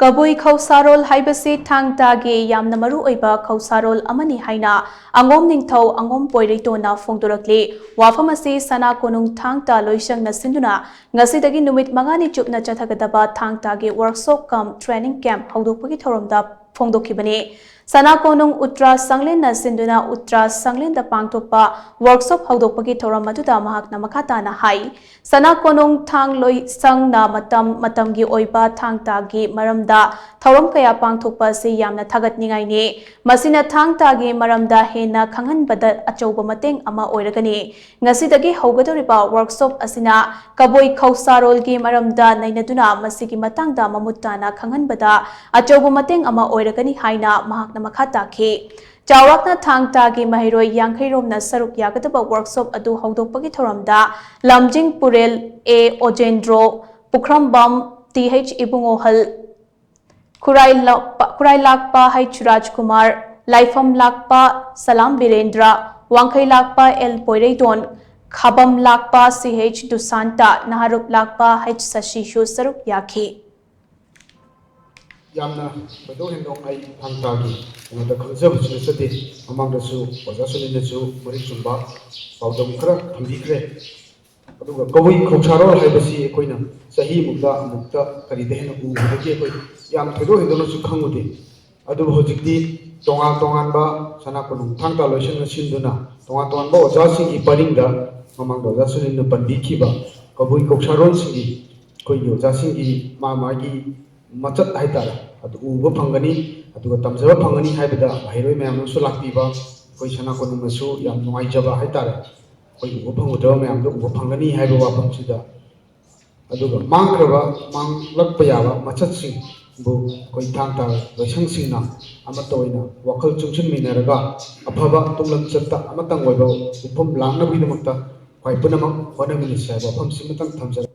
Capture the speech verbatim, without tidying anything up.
ꯀꯕꯨꯏ ꯈꯧꯁꯥꯔꯣꯜ ꯍꯥꯏꯕꯁꯤ ꯊꯥꯡ ꯇꯥꯒꯤ ꯌꯥꯝꯅ ꯃꯔꯨ ꯑꯣꯏꯕ ꯈꯧꯁꯥꯔꯣꯜ ꯑꯃꯅꯤ ꯍꯥꯏꯅ ꯑꯉꯣꯝ ꯅꯤꯡꯊꯧ ꯑꯉꯣꯝ ꯄꯣꯏꯔꯩꯇꯣꯟꯅ ꯐꯣꯡꯗꯣꯔꯛꯂꯤ꯫ ꯋꯥꯐꯝ ꯑꯁꯤ ꯁꯅꯥ ꯀꯣꯅꯨꯡ ꯊꯥꯡ ꯇꯥ ꯂꯣꯏꯁꯪꯅ ꯁꯤꯟꯗꯨꯅ ꯉꯁꯤꯗꯒꯤ ꯅꯨꯃꯤꯠ ꯃꯉꯥꯅꯤ ꯆꯨꯞꯅ ꯆꯠꯊꯒꯗꯕ ꯊꯥꯡ ꯇꯥꯒꯤ workshop cum training camp ꯍꯧꯗꯣꯛꯄꯒꯤ ꯊꯧꯔꯝꯗ ꯐꯣꯡꯗꯣꯛꯈꯤꯕꯅꯤ꯫ ꯁꯅꯥ ꯀꯣꯅꯨꯡ ꯎꯇ꯭ꯔꯥ ꯁꯪꯂꯦꯟꯅ ꯁꯤꯟꯗꯨꯅ ꯎꯇ꯭ꯔꯥ ꯁꯪꯂꯦꯟꯗ ꯄꯥꯡꯊꯣꯛꯄ workshop ꯍꯧꯗꯣꯛꯄꯒꯤ ꯊꯧꯔꯝ ꯑꯗꯨꯗ ꯃꯍꯥꯛꯅ ꯃꯈꯥ ꯇꯥꯅ ꯍꯥꯏ, ꯁꯅꯥ ꯀꯣꯅꯨꯡ ꯊꯥꯡ ꯂꯣꯏꯁꯪꯅ ꯃꯇꯝ ꯃꯇꯝꯒꯤ ꯑꯣꯏꯕ ꯊꯥꯡ ꯇꯥꯒꯤ ꯃꯔꯝꯗ ꯊꯧꯔꯝ ꯀꯌꯥ ꯄꯥꯡꯊꯣꯛꯄ ꯑꯁꯤ ꯌꯥꯝꯅ ꯊꯥꯒꯠꯅꯤꯡꯉꯥꯏꯅꯤ꯫ ꯃꯁꯤꯅ ꯊꯥꯡ ꯇꯥꯒꯤ ꯃꯔꯝꯗ ꯍꯦꯟꯅ ꯈꯪꯍꯟꯕꯗ ꯑꯆꯧꯕ ꯃꯇꯦꯡ ꯑꯃ ꯑꯣꯏꯔꯒꯅꯤ꯫ ꯉꯁꯤꯗꯒꯤ ꯍꯧꯒꯗꯧꯔꯤꯕ workshop ꯑꯁꯤꯅ ꯀꯕꯨꯏ ꯈꯧꯁꯥꯔꯣꯜꯒꯤ ꯃꯔꯝꯗ ꯅꯩꯅꯗꯨꯅ ꯃꯁꯤꯒꯤ ꯃꯇꯥꯡꯗ ꯃꯃꯨꯠ ꯇꯥꯅ ꯈꯪꯍꯟꯕꯗ ꯑꯆꯧꯕ ꯃꯇꯦꯡ ꯑꯃ ꯑꯣꯏꯔꯒꯅꯤ ꯍꯥꯏꯅ ꯃꯍꯥꯛꯅ ꯃꯈꯥ ꯇꯥꯈꯤ꯫ ꯆꯥꯎꯔꯥꯛꯅ ꯊꯥꯡ ꯇꯥꯒꯤ ꯃꯍꯩꯔꯣꯏ ꯌꯥꯡꯈꯩ ꯔꯣꯝꯅ ꯁꯔꯨꯛ ꯌꯥꯒꯗꯕ workshop ꯑꯗꯨ ꯍꯧꯗꯣꯛꯄꯒꯤ ꯊꯧꯔꯝꯗ ꯂꯝꯖꯤꯡ ꯄꯨꯔꯦꯜ ꯑꯦ ꯑꯣꯖꯦꯟꯗ꯭ꯔꯣ, ꯄꯨꯈ꯭ꯔꯝꯕꯝ ꯇꯤ ꯑꯩꯆ ꯏꯕꯨꯡꯉꯣꯍꯜ, ꯈꯨꯔꯥꯏ ꯂꯥꯛꯄ, ꯈꯨꯔꯥꯏ ꯂꯥꯛꯄ ꯍꯩꯆ ꯔꯥꯖꯀꯨꯃꯥꯔ, ꯂꯥꯏꯐꯝ ꯂꯥꯛꯄ ꯁꯂꯥꯝ ꯕꯤꯔꯦꯟꯗ꯭ꯔ, ꯋꯥꯡꯈꯩ ꯂꯥꯛꯄ ꯑꯦꯜ ꯄꯣꯏꯔꯩꯗꯣꯟ, ꯈꯥꯕꯝ ꯂꯥꯛꯄ ꯁꯤ ꯑꯩꯆ ꯗꯨꯁꯥꯟꯇ, ꯅꯍꯥꯔꯨꯞ ꯂꯥꯛꯄ ꯍꯩꯆ ꯁꯁꯤꯁꯨ ꯁꯔꯨꯛ ꯌꯥꯈꯤ꯫ ꯌꯥꯝꯅ ꯊꯣꯏꯗꯣꯛ ꯍꯦꯟꯗꯣꯛꯅ ꯑꯩ ꯊꯥꯡ ꯇꯥꯒꯤ ꯀꯩꯅꯣꯗ ꯈꯪꯖꯕꯁꯨ ꯅꯠꯆꯗꯦ꯫ ꯃꯃꯥꯡꯗꯁꯨ ꯑꯣꯖꯥ ꯁꯨꯅꯤꯜꯅꯁꯨ ꯃꯔꯤꯛ ꯆꯨꯝꯕ ꯄꯥꯎꯗꯝ ꯈꯔ ꯊꯝꯕꯤꯈ꯭ꯔꯦ꯫ ꯑꯗꯨꯒ ꯀꯕꯨꯏ ꯈꯧꯁꯥꯔꯣꯜ ꯍꯥꯏꯕꯁꯤ ꯑꯩꯈꯣꯏꯅ ꯆꯍꯤꯃꯨꯛꯇ ꯑꯃꯨꯛꯇ ꯀꯔꯤꯗ ꯍꯦꯟꯅ ꯎꯕꯗꯒꯤ ꯑꯩꯈꯣꯏ ꯌꯥꯝ ꯊꯣꯏꯗꯣꯛ ꯍꯦꯟꯗꯣꯛꯅꯁꯨ ꯈꯪꯉꯨꯗꯦ꯫ ꯑꯗꯨꯕꯨ ꯍꯧꯖꯤꯛꯇꯤ ꯇꯣꯉꯥꯟ ꯇꯣꯉꯥꯟꯕ ꯁꯅꯥ ꯀꯣꯅꯨꯡ ꯊꯥꯡ ꯇꯥ ꯂꯣꯏꯁꯪꯅ ꯁꯤꯟꯗꯨꯅ ꯇꯣꯉꯥꯟ ꯇꯣꯉꯥꯟꯕ ꯑꯣꯖꯥꯁꯤꯡꯒꯤ ꯄꯔꯤꯡꯗ ꯃꯃꯥꯡꯗ ꯑꯣꯖꯥ ꯁꯨꯅꯤꯜꯅ ꯄꯟꯕꯤꯈꯤꯕ ꯀꯕꯨꯏ ꯈꯧꯁꯥꯔꯣꯜꯁꯤꯡꯒꯤ ꯑꯩꯈꯣꯏꯒꯤ ꯑꯣꯖꯥꯁꯤꯡꯒꯤ ꯃꯥ ꯃꯥꯒꯤ ꯃꯆꯠ ꯍꯥꯏꯇꯥꯔꯦ, ꯑꯗꯨ ꯎꯕ ꯐꯪꯒꯅꯤ, ꯑꯗꯨꯒ ꯇꯝꯖꯕ ꯐꯪꯒꯅꯤ ꯍꯥꯏꯕꯗ ꯃꯍꯩꯔꯣꯏ ꯃꯌꯥꯝ ꯑꯃꯁꯨ ꯂꯥꯛꯄꯤꯕ, ꯑꯩꯈꯣꯏ ꯁꯅꯥ ꯀꯣꯅꯨꯡꯅꯁꯨ ꯌꯥꯝ ꯅꯨꯡꯉꯥꯏꯖꯕ ꯍꯥꯏꯇꯥꯔꯦ, ꯑꯩꯈꯣꯏ ꯎꯕ ꯐꯪꯉꯨꯗꯕ ꯃꯌꯥꯝꯗꯣ ꯎꯕ ꯐꯪꯒꯅꯤ ꯍꯥꯏꯕ ꯋꯥꯐꯝꯁꯤꯗ, ꯑꯗꯨꯒ ꯃꯥꯡꯈ꯭ꯔꯕ, ꯃꯥꯡꯂꯛꯄ ꯌꯥꯕ ꯃꯆꯠꯁꯤꯡꯕꯨ ꯑꯩꯈꯣꯏ ꯊꯥꯡ ꯇꯥ ꯂꯣꯏꯁꯪꯁꯤꯡꯅ ꯑꯃꯠꯇ ꯑꯣꯏꯅ ꯋꯥꯈꯜ ꯆꯨꯡꯁꯤꯟꯃꯤꯟꯅꯔꯒ ꯑꯐꯕ ꯇꯨꯡꯂꯝꯆꯠꯇ ꯑꯃꯇꯪ ꯑꯣꯏꯕ ꯃꯤꯄꯨꯝ ꯂꯥꯛꯅꯕꯒꯤꯗꯃꯛꯇ ꯑꯩꯈꯣꯏ ꯄꯨꯝꯅꯃꯛ ꯍꯣꯠꯅꯃꯤꯟꯅꯁꯤ ꯍꯥꯏꯕ ꯋꯥꯐꯝꯁꯤꯃꯇꯪ ꯊꯝꯖꯔꯒꯦ꯫